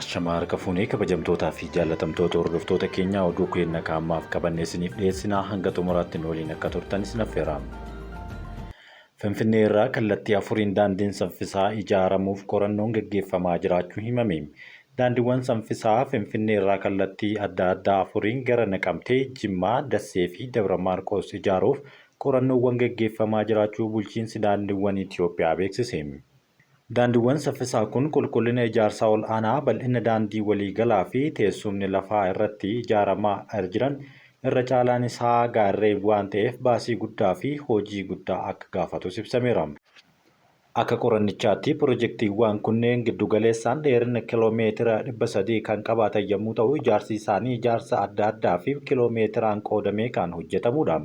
Ashamaa harka fuunee kabajamtootaa fi jaallatamtoota hordoftoota keenyaa oduu keenya kaammaaf qabannee isiniif dhiyeessinaa hanga xumuraatti nu waliin akka turtan isin affeera. Finfinnee irraa kallattii afuriin daandiin saffisaa ijaaramuuf qorannoon gaggeeffamaa jiraachuu himame. Daandiiwwan saffisaa Finfinnee irraa kallattii adda addaa afuriin gara Naqamtee, Jimmaa, Dassee fi Dabra Maarqos ijaaruuf qorannoowwan gaggeeffamaa jiraachuu bulchiinsi daandiiwwan Itoophiyaa beeksise. Daandiiwwan saffisaa kun qulqullina ijaarsaa ol aanaa, bal'ina daandii waliigalaa fi teessumni lafaa irratti ijaaramaa jiran irra caalaan isaa gaarreen waan ta'eef baasii guddaa fi hojii guddaa akka gaafatus ibsameera. Akka qorannichaatti pirojektiiwwan kunneen giddugaleessaan dheerina kiloomeetira 300 kan qabaatan yommuu ta'u, ijaarsi isaanii ijaarsa adda addaa fi kiloomeetiraan qoodamee kan hojjetamudha.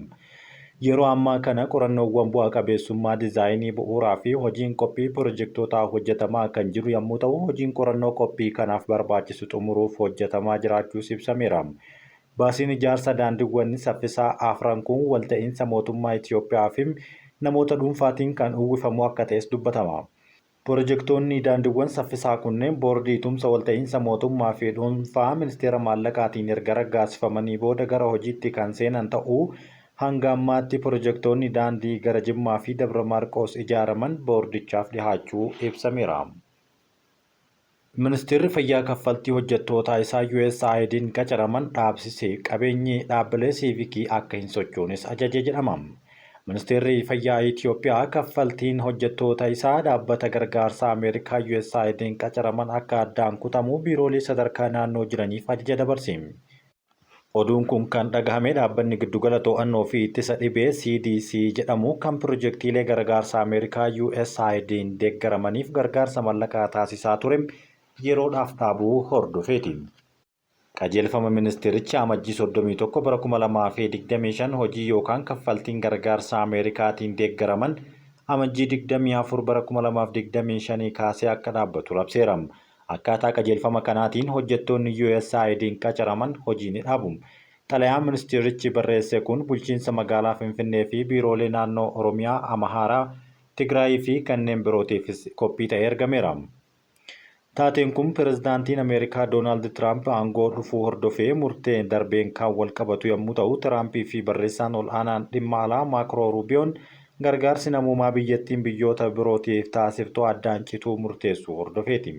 Yeroo ammaa kana qorannoowwan bu'a qabeessummaa diizaayinii bu'uuraa fi hojiin qophii pirojektootaa hojjetamaa kan jiru yommuu ta'u, hojiin qorannoo qophii kanaaf barbaachisu xumuruuf hojjetamaa jiraachuus ibsameera. Baasiin ijaarsa daandiiwwan saffisaa afran kun walta'iinsa mootummaa Itoophiyaa fi namoota dhuunfaatiin kan uwwifamu akka ta'es dubbatama. Pirojektoonni daandiiwwan saffisaa kunneen boordii tumsa walta'iinsa mootummaa fi dhuunfaa ministeera maallaqaatiin erga raggaasifamanii booda gara hojiitti kan seenan ta'uu hanga ammaatti pirojektoonni daandii gara Jimmaa fi Dabra Maarqos ijaaraman boordichaaf dhihaachuu ibsameera. Ministeerri Fayyaa kaffaltii hojjettootaa isaa USAID'n qacaraman dhaabsise qabeenyi dhaabbilee siivikii akka hin sochoones ajaje jedhama. Ministeerri Fayyaa Itoophiyaa kaffaltiin hojjettoota isaa dhaabbata gargaarsaa Ameerikaa USAID'n qacaraman akka addaan kutamu biiroolee sadarkaa naannoo jiraniif ajaja dabarse. Oduun kun kan dhagahame dhaabbanni giddugala to'annoo fi ittisa dhibee CDC jedhamu kan pirojektiilee gargaarsa Ameerikaa USAID'n deeggaramaniif gargaarsa mallaqaa taasisaa ture yeroodhaaf dhaabuu hordofeeti. Qajeelfama ministeerichi amajjii 31 bara 2025 hojii yookaan kaffaltiin gargaarsa Ameerikaatiin deeggaraman amajjii 24 bara 2025 kaasee akka dhaabbatu labseera. Akkaataa qajeelfama kanaatiin hojjettoonni USAID'n qacaraman hojii ni dhaabu. Xalayaan ministeerichi barreesse kun bulchiinsa magaalaa Finfinnee fi biiroolee naannoo Oromiyaa, Amaaraa, Tigraayii fi kanneen birootiifis qophii ta'ee ergameera. Taateen kun pirezidaantiin Ameerikaa Doonaald Tiraamp aangoo dhufuu hordofee murtee darbeen kan wal qabatu yommuu ta'u, Tiraampii fi barreessaan ol aanaan dhimma alaa Maakroo Ruubiyoon gargaarsi namoomaa biyyattiin biyyoota birootiif taasiftu addaan cituu murteessuu hordofeeti.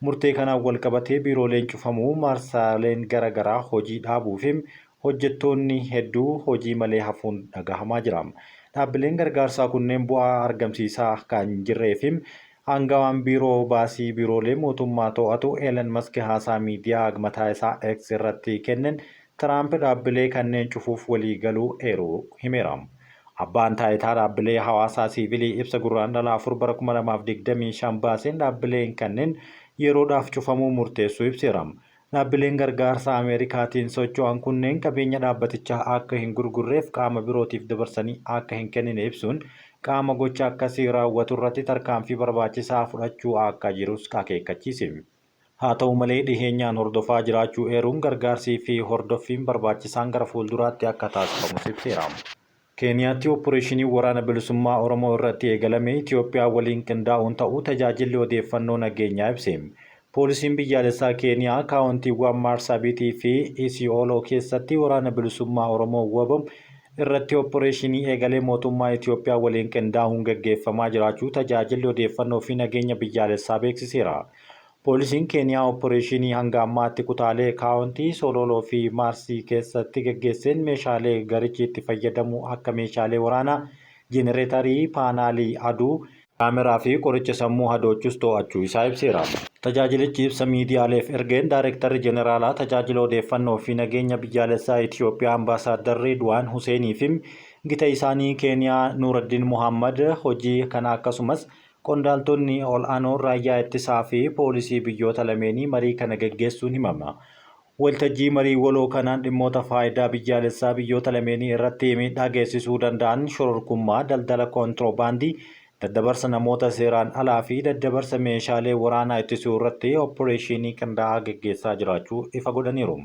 Murtee kanaan wal qabatee biirooleen cufamuu, marsaaleen gara garaa hojii dhaabuu fi hojjettoonni hedduu hojii malee hafuun dhagahamaa jira. Dhaabbileen gargaarsaa kunneen bu'aa argamsiisaa kan jirree fi Aangawaan biiroo baasii biiroolee mootummaa to'atu Elon Musk haasaa miidiyaa mataa isaa X irratti kenneen Tiraamp dhaabbilee kanneen cufuuf waliigaluu eeruu himeera. Abbaan taayitaa dhaabbilee hawaasaa siivilii ibsa Gurraandhala 4 bara 2025 baaseen dhaabbileen kanneen yeroodhaaf cufamuu murteessuu ibseera. Dhaabbileen gargaarsa Ameerikaatiin socho'an kunneen qabeenya dhaabbatichaa akka hin gurgurreef qaama birootiif dabarsanii akka hin kennine ibsuun qaama gocha akkasii raawwatu irratti tarkaanfii barbaachisaa fudhachuu akka jirus akeekkachiise. Haa ta'u malee dhiheenyaan hordofaa jiraachuu eeruun gargaarsii fi hordoffiin barbaachisaan gara fuulduraatti akka taasifamus ibseera. Keeniyaatti Opporeeshiniin Waraana Bilisummaa Oromoo irratti eegalame Itoophiyaa waliin qindaa'uun ta'uu Tajaajilli Odeeffannoo Nageenyaa ibse. Poolisiin Biyyaalessaa Keeniyaa kaawontiiwwan Maarsaabiitii fi Isi'ooloo keessatti Waraana Bilisummaa Oromoo, wbo, irratti opporeeshinii eegale mootummaa Itoophiyaa waliin qindaa'uun gaggeeffamaa jiraachuu Tajaajilli Odeeffannoo fi Nageenya Biyyaalessaa beeksiseera. Poolisiin Keeniyaa opporeeshinii hanga ammaatti kutaalee Kaawontii Sololoo fi Maarsii keessatti gaggeesseen meeshaalee garichi itti fayyadamu akka meeshaalee waraanaa, jenereetarii, paanaalii aduu, kaameraa fi qoricha sammuu hadoochus to'achuu isaa ibseera. Tajaajilichi ibsa miidiyaaleef ergeen Daarektarri Jeneraalaa Tajaajila Odeeffannoo fi Nageenya Biyyaalessaa Itiyoophiyaa Ambaasaaddar Reedwaan Huseenii fi gita isaanii Keeniyaa Nuuraddin Mohaammad hojii kana akkasumas Qondaaltonni ol'aanoon raayyaa ittisaa fi poolisii biyyoota lameenii marii kana gaggeessuun himama. Waltajjii marii waloo kanaan dhimmoota faayidaa biyyaalessaa biyyoota lameenii irratti miidhaa geessisuu danda'an shororkummaa, daldala koontiroobaandii, daddabarsa namoota seeraan alaa fi daddabarsa meeshaalee waraanaa ittisuu irratti opporeeshinii qindaa'aa gaggeessaa jiraachuu ifa godhaniiru.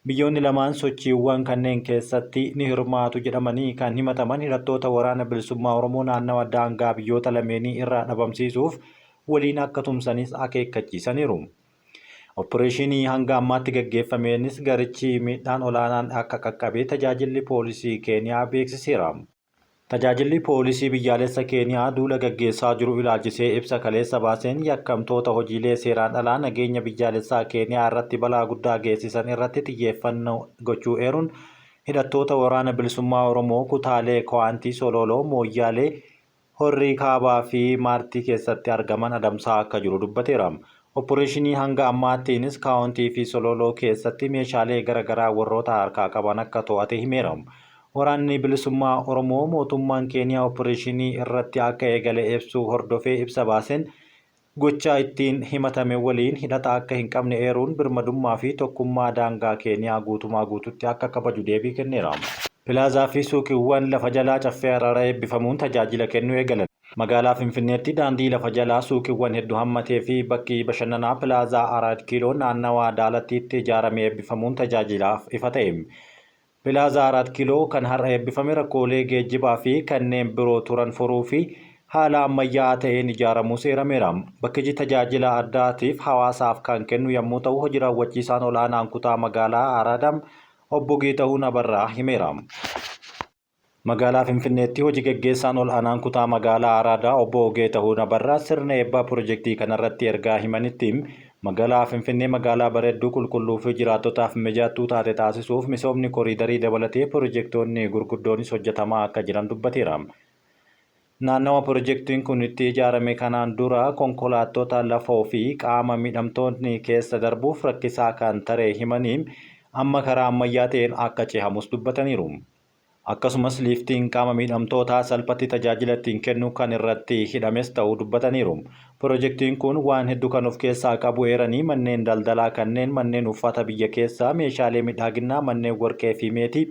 Biyyoonni lamaan sochiiwwan kanneen keessatti ni hirmaatu jedhamanii kan himataman hidhattoota Waraana Bilisummaa Oromoo naannawa daangaa biyyoota lameenii irraa dhabamsiisuuf waliin akka tumsanis akeekkachiisaniiru. Oppireeshinii hanga ammaatti gaggeeffameenis garichi miidhaan olaanaan akka qaqqabe tajaajilli poolisii Keeniyaa beeksiseera. Tajaajilli poolisii biyyaalessa Keeniyaa duula gaggeessaa jiru ilaalchisee ibsa kaleessa baaseen yakkamtoota hojiilee seeraan alaa nageenya biyyaalessaa Keeniyaa irratti balaa guddaa geessisan irratti xiyyeeffannoo gochuu eeruun hidhattoota waraana bilisummaa Oromoo kutaalee Kowaantii Sololoo, Mooyyaalee, Horrii Kaabaa fi Maartii keessatti argaman adamsaa akka jiru dubbateera. Oppireeshinii hanga ammaattiinis Kaawuntii fi Sololoo keessatti meeshaalee garaagaraa warroota harkaa qaban akka to'ate himeera. Waraanni bilisummaa Oromoo mootummaan Keeniyaa oppireeshinii irratti akka eegale ibsuu hordofee ibsa baaseen gochaa ittiin himatame waliin hidhata akka hin qabne eeruun birmadummaa fi tokkummaa daangaa Keeniyaa guutumaa guututti akka kabaju deebii kenneera. Pilaazaa fi suuqiiwwan lafa jalaa Caffee Araaraa eebbifamuun tajaajila kennuu eegalan. Magaalaa Finfinneetti daandii lafa jalaa suuqiiwwan hedduu hammatee fi bakki bashannanaa Pilaazaa Araad Kiiloo naannawaa Daalattiitti ijaarame eebbifamuun tajaajilaaf ifa ta'e. Pilaazaa Araad Kiiloo kan har'a eebbifame rakkoolee geejjibaa fi kanneen biroo turan furuu fi haala ammayyaa'aa ta'een ijaaramuu seerameera. Bakkichi tajaajila addaatiif hawaasaaf kan kennu yommuu ta'u hojii raawwachiisaan olaanaan kutaa magaalaa Araadaam obbo Geetahuun Abarraa himeera. Magaalaa Finfinneetti hojii gaggeessaan ol'aanaan kutaa magaalaa Araadaa obbo Geetahuun Abarraa sirna eebbaa pirojektii kanarratti ergaa himanitti magaalaa Finfinnee magaalaa bareedduu qulqulluu fi jiraattotaaf mijaattuu taate taasisuuf misoomni koriidarii dabalatee pirojektoonni gurguddoonis hojjetamaa akka jiran dubbateera. Naannawa pirojektiin kun itti ijaarame kanaan dura konkolaattota lafoo fi qaama miidhamtoonni keessa darbuuf rakkisaa kan tare himanii amma karaa ammayyaa ta'een akka cehamus dubbataniiru. Akkasumas liiftiin qaama miidhamtootaa salphatti tajaajila ittiin kennu kan irratti hidhames ta'uu dubbataniiru. Pirojektiin kun waan hedduu kan of keessaa qabu eeranii manneen daldalaa kanneen manneen uffata biyya keessaa meeshaalee miidhaginaa manneen warqee fi meetii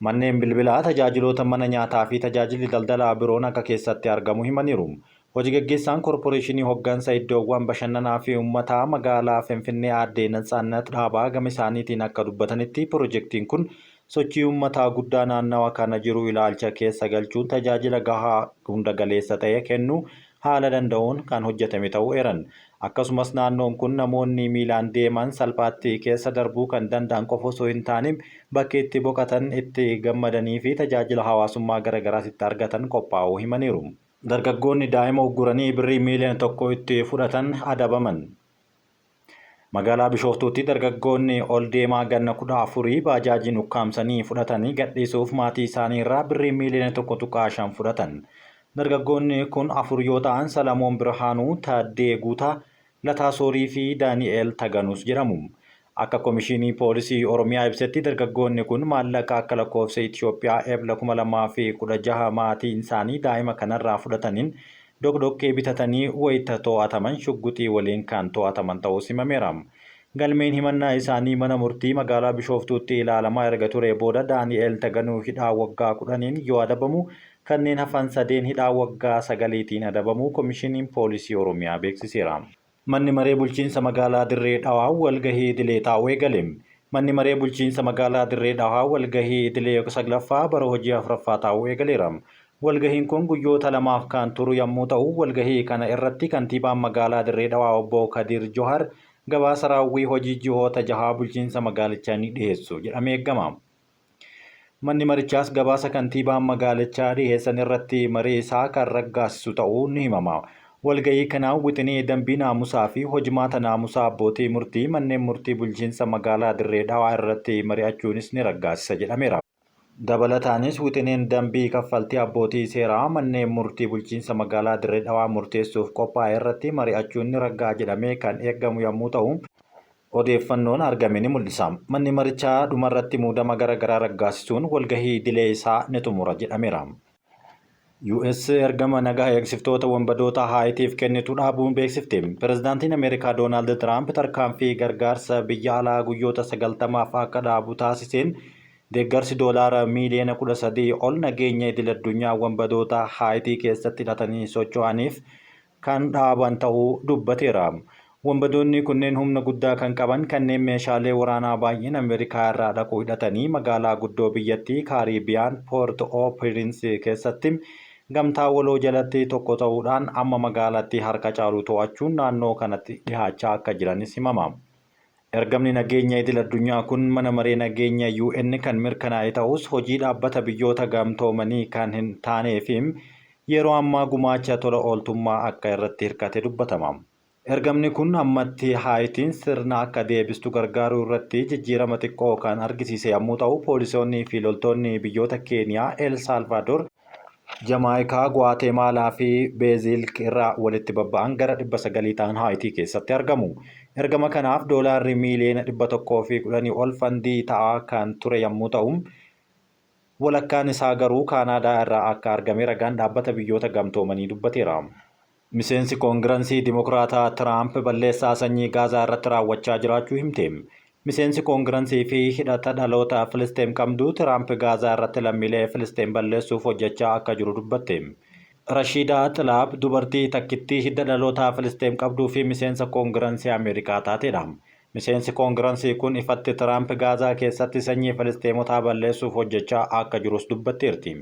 manneen bilbilaa tajaajiloota mana nyaataa fi tajaajilli daldalaa biroon akka keessatti argamu himaniiru. Hojii gaggeessaan koorporeeshinii hoggansa iddoowwan bashannanaa fi uummataa magaalaa Finfinnee aadde Natsaannat Dhaabaa gama isaaniitiin akka dubbatanitti pirojektiin kun sochii uummataa guddaa naannawa kana jiru ilaalcha keessa galchuun tajaajila gahaa hunda galeessa ta'e kennuu haala danda'uun kan hojjetame ta'uu eeran. Akkasumas naannoon kun namoonni miilaan deeman salphaatti keessa darbuu kan danda'an qofa osoo hin taane bakki itti boqotan itti gammadanii fi tajaajila hawaasummaa garaagaraas itti argatan qophaa'uu himaniiru. Dargaggoonni daa'ima ugguranii birrii miiliyoona 1 itti fudhatan adabaman. Magaalaa Bishooftuutti dargaggoonni ol deemaa ganna 14 baajaajiin ukkaamsanii fudhatanii gadhiisuuf maatii isaanii irraa birrii miiliyoona 1.5 fudhatan. Dargaggoonni kun afur yoo ta'an Salamoon Birhaanuu, Taaddee Guutaa, Lataa Soorii fi Daani'eel Taganuus jedhamu. Akka Komishinii Poolisii Oromiyaa ibsetti dargaggoonni kun maallaqa akka lakkoofsa Itoophiyaa Ebla 2016 maatiin isaanii daa'ima kanarraa fudhataniin doqdoqqee bitatanii wayita to'ataman shugguxii waliin kan to'ataman ta'uus himameera. Galmeen himannaa isaanii mana murtii magaalaa Bishooftuutti ilaalamaa erga ture booda Daani'eel Taganuu hidhaa waggaa 10n yoo adabamu kanneen hafan sadeen hidhaa waggaa 9tiin adabamuu Komishiniin Poolisii Oromiyaa beeksiseera. Manni Maree Bulchiinsa Magaalaa Dirree Dhawaa walgahii idilee taa'uu eegale. Manni Maree Bulchiinsa Magaalaa Dirree Dhawaa walgahii idilee 9ffaa bara hojii 4ffaa taa'uu eegaleera. Walgahiin kun guyyoota lamaaf kan turu yommuu ta'u, walgahii kana irratti kantiibaan magaalaa Dirree Dhawaa obbo Kadiir Johar gabaasa raawwii hojii ji'oota jahaa bulchiinsa magaalichaa ni dhiheessu jedhamee eegama. Manni marichaas gabaasa kantiibaan magaalichaa dhiheessan irratti marii isaa kan raggaasisu ta'uu ni himama. Walgahii kanaan wixinee dambii naamusaa fi hojimaata naamusaa abbootii murtii manneen murtii bulchiinsa magaalaa Dirree Dhawaa irratti mari'achuunis ni raggaasisa jedhameera. Dabalataanis wixineen dambii kaffaltii abbootii seeraa manneen murtii bulchiinsa magaalaa Dirree Dhawaa murteessuuf qophaa'e irratti mari'achuun ni ragga'a jedhamee kan eegamu yommuu ta'u, odeeffannoon argame ni mul'isa. Manni marichaa dhumarratti muudama gara garaa raggaasisuun walgahii idilee isaa ni xumura jedhameera. US ergama nagaa eegsiftoota wanbadoota Haayitiif kennitu dhaabuun beeksifte. Pirezidaantiin Ameerikaa Doonaald Tiraamp tarkaanfii gargaarsa biyya alaa guyyoota 90f akka dhaabu taasiseen deeggarsi doolaara miiliyoona 13 ol nageenya idil-addunyaa wanbadoota Haayitii keessatti hidhatanii socho'aniif kan dhaaban ta'uu dubbateera. Wanbadoonni kunneen humna guddaa kan qaban kanneen meeshaalee waraanaa baay'een Ameerikaa irraa dhaqu hidhatanii magaalaa guddoo biyyattii Kaariibiyaan Poort oo Piriinsi keessatti gamtaa waloo jalatti tokko ta'uudhaan amma magaalattii harka caalu to'achuun naannoo kanatti dhihaachaa akka jiranis himama. Ergamni nageenya idil addunyaa kun mana maree nageenya UN kan mirkanaa'e ta'us hojii dhaabbata biyyoota gamtoomanii kan hin taanee fi yeroo ammaa gumaacha tola ooltummaa akka irratti hirkate dubbatama. Ergamni kun ammatti Haayitiin sirna akka deebistu gargaaruu irratti jijjiirama xiqqoo kan argisiise yommuu ta'u, poolisoonnii fi loltoonni biyyoota Keeniyaa, El Saalvaadoor, Jamaayikaa, Guwaatemaalaa fi Beezil irraa walitti babba'an gara 900 ta'an Haayitii keessatti argamu. Ergama kanaaf doolaarri miiliyoona 110 ol fandii ta'aa kan ture yommuu ta'u, walakkaan isaa garuu Kaanaadaa irraa akka argame ragaan dhaabbata biyyoota gamtoomanii dubbateera. Miseensi Koongirensii Dimokiraataa Tiraamp balleessaa sanyii Gaazaa irratti raawwachaa jiraachuu himte. Miseensi Koongirensii fi hidhata dhaloota Filisxeem qabdu Tiraamp Gaazaa irratti lammiilee Filisxeem balleessuuf hojjechaa akka jiru dubbatte. Rashiidaa Xilaab dubartii takkittii hidda dhaloota Filisxeem qabduu fi miseensa Koongirensii Ameerikaa taatedha. Miseensi Koongirensii kun ifatti Tiraamp Gaazaa keessatti sanyii Filisxeemotaa balleessuuf hojjechaa akka jirus dubbatteerti.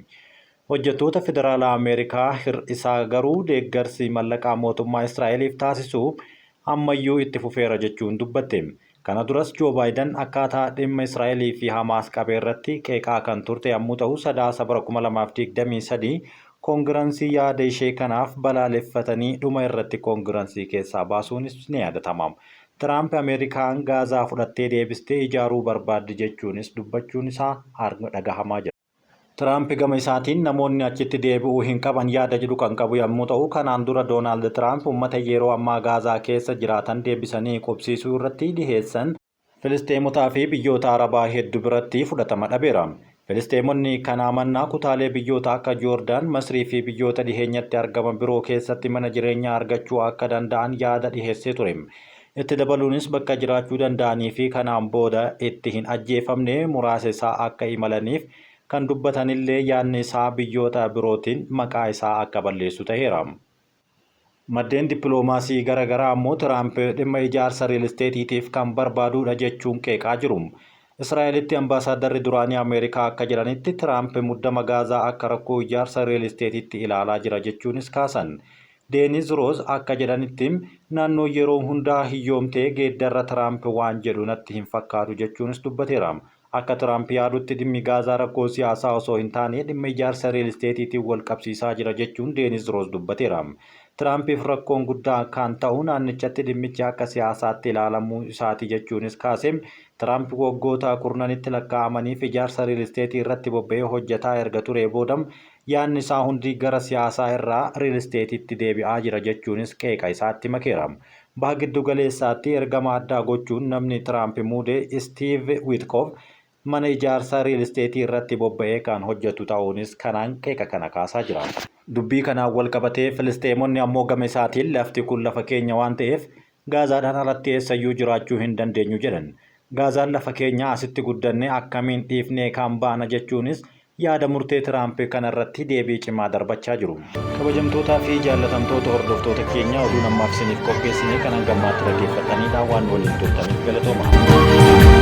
Hojjettoota federaalaa Ameerikaa hir'isaa garuu deeggarsi mallaqaa mootummaa Israa'eliif taasisu ammayyuu itti fufeera jechuun dubbatte. Kana duras Joo Baayiden akkaataa dhimma Israa'elii fi Hamaas qabee irratti qeeqaa kan turte yommuu ta'u, Sadaasa bara 2023 Koongirensii yaada ishee kanaaf balaaleffatanii dhuma irratti Koongirensii keessaa baasuunis ni yaadatama. Tiraamp Ameerikaan Gaazaa fudhattee deebistee ijaaruu barbaaddi jechuunis dubbachuun isaa dhagahamaa jira. Tiraamp gama isaatiin namoonni achitti deebi'uu hin qaban yaada jedhu kan qabu yommuu ta'u, kanaan dura Doonaald Tiraamp uummata yeroo ammaa Gaazaa keessa jiraatan deebisanii qubsiisuu irratti dhiheessan Filisxeemotaa fi biyyoota Arabaa hedduu biratti fudhatama dhabeera. Filisxeemonni kanaa mannaa kutaalee biyyoota akka Joordaan, Masrii fi biyyoota dhiheenyatti argaman biroo keessatti mana jireenyaa argachuu akka danda'an yaada dhiheessee ture. Itti dabaluunis bakka jiraachuu danda'anii fi kanaan booda itti hin ajjeefamne muraasa isaa akka imalaniif kan dubbatanillee yaadni isaa biyyoota birootiin maqaa isaa akka balleessu ta'eera. Maddeen dippiloomaasii gara garaa ammoo Tiraamp dhimma ijaarsa riil isteetiitiif kan barbaadudha jechuun qeeqaa jiru. Israa'elitti ambaasaaddarri duraanii Ameerikaa akka jedhanitti Tiraamp muddama Gaazaa akka rakkoo ijaarsa riil isteetiitti ilaalaa jira jechuunis kaasan. Deenis Roos akka jedhanitti naannoo yeroo hundaa hiyyoomtee geeddarra Tiraamp waan jedhu natti hin fakkaatu jechuunis dubbateera. Akka Tiraamp yaadutti dhimmi Gaazaa rakkoo siyaasaa osoo hin taane dhimma ijaarsa riil isteetiitiin wal qabsiisaa jira jechuun Deenis Roos dubbateera. Tiraampiif rakkoon guddaa kan ta'u naannichatti dhimmichi akka siyaasaatti ilaalamuu isaati jechuunis kaase. Tiraamp waggoota kurnanitti lakkaa'amaniif ijaarsa riil isteetii irratti bobba'ee hojjetaa erga turee booda yaadni isaa hundi gara siyaasaa irraa riil isteetiitti deebi'aa jira jechuunis qeeqa isaatti makeera. Baha Giddu Galeessaatti ergama addaa gochuun namni Tiraamp muude Istiiv Wiitkoof mana ijaarsa riil isteetii irratti bobba'ee kan hojjetu ta'uunis kanaan qeeqa kana kaasaa jira. Dubbii kanaan wal qabatee Filisxeemonni ammoo gama isaatiin lafti kun lafa keenya waan ta'eef Gaazaadhaan alatti eessayyuu jiraachuu hin dandeenyu jedhan. Gaazaan lafa keenya asitti guddanne akkamiin dhiifnee kaan baana jechuunis yaada murtee Tiraamp kanarratti deebii cimaa darbachaa jiru. Kabajamtootaa fi jaallatamtoota hordoftoota keenya oduun ammaaf isiniif qopheessine kan hanga ammaatti dhaggeeffattanidha. Waan waliin turtaniif galatooma.